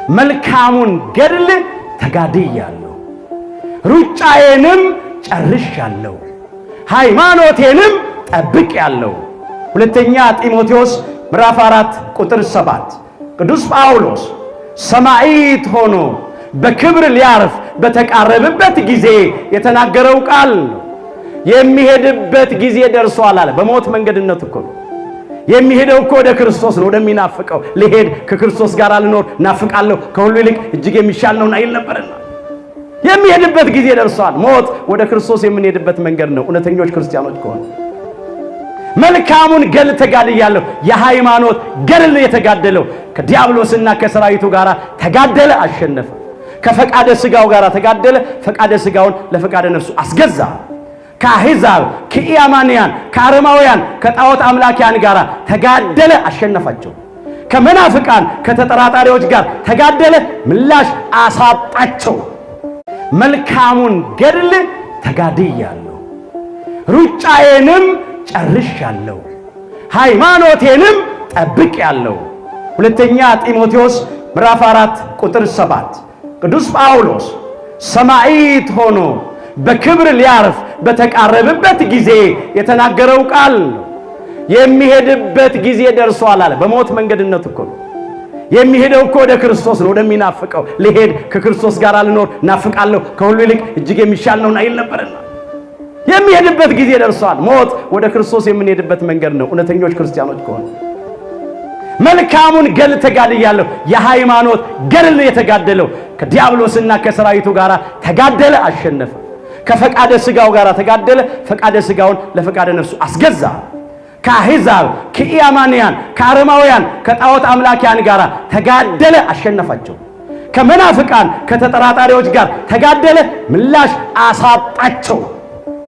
መልካሙን ገድል ተጋድያለሁ፣ ሩጫዬንም ጨርሻለሁ፣ ሃይማኖቴንም ጠብቄአለሁ። ሁለተኛ ጢሞቴዎስ ምዕራፍ 4 ቁጥር 7። ቅዱስ ጳውሎስ ሰማዕት ሆኖ በክብር ሊያርፍ በተቃረበበት ጊዜ የተናገረው ቃል ነው። የሚሄድበት ጊዜ ደርሷል አለ። በሞት መንገድነት እኮ ነው የሚሄደው እኮ ወደ ክርስቶስ ነው፣ ወደሚናፍቀው። ልሄድ ከክርስቶስ ጋር ልኖር ናፍቃለሁ፣ ከሁሉ ይልቅ እጅግ የሚሻል ነውና ይል ነበርና የሚሄድበት ጊዜ ደርሷል። ሞት ወደ ክርስቶስ የምንሄድበት መንገድ ነው፣ እውነተኞች ክርስቲያኖች ከሆነ። መልካሙን ገድል ተጋድያለሁ። የሃይማኖት ገድል ነው የተጋደለው። ከዲያብሎስና ከሰራዊቱ ጋር ተጋደለ፣ አሸነፈ። ከፈቃደ ስጋው ጋር ተጋደለ፣ ፈቃደ ስጋውን ለፈቃደ ነፍሱ አስገዛ። ከአሕዛብ፣ ከኢያማንያን፣ ከአረማውያን፣ ከጣዖት አምላኪያን ጋር ተጋደለ፣ አሸነፋቸው። ከመናፍቃን፣ ከተጠራጣሪዎች ጋር ተጋደለ፣ ምላሽ አሳጣቸው። መልካሙን ገድል ተጋድያለሁ፣ ሩጫዬንም ጨርሻለሁ፣ ሃይማኖቴንም ጠብቄአለሁ። ሁለተኛ ጢሞቴዎስ ምዕራፍ 4 ቁጥር 7። ቅዱስ ጳውሎስ ሰማዕት ሆኖ በክብር ሊያርፍ በተቃረበበት ጊዜ የተናገረው ቃል ነው። የሚሄድበት ጊዜ ደርሷል አለ። በሞት መንገድነት እኮ ነው የሚሄደው እኮ ወደ ክርስቶስ ነው፣ ወደሚናፍቀው። ልሄድ ከክርስቶስ ጋር ልኖር ናፍቃለሁ፣ ከሁሉ ይልቅ እጅግ የሚሻል ነውና ይል ነበርና የሚሄድበት ጊዜ ደርሷል። ሞት ወደ ክርስቶስ የምንሄድበት መንገድ ነው፣ እውነተኞች ክርስቲያኖች ከሆነ። መልካሙን ገድል ተጋድያለሁ። የሃይማኖት ገድል ነው የተጋደለው። ከዲያብሎስና ከሰራዊቱ ጋር ተጋደለ፣ አሸነፈ። ከፈቃደ ስጋው ጋር ተጋደለ፣ ፈቃደ ስጋውን ለፈቃደ ነፍሱ አስገዛ። ከአሕዛብ፣ ከኢያማንያን፣ ከአረማውያን፣ ከጣዖት አምላኪያን ጋር ተጋደለ፣ አሸነፋቸው። ከመናፍቃን፣ ከተጠራጣሪዎች ጋር ተጋደለ፣ ምላሽ አሳጣቸው።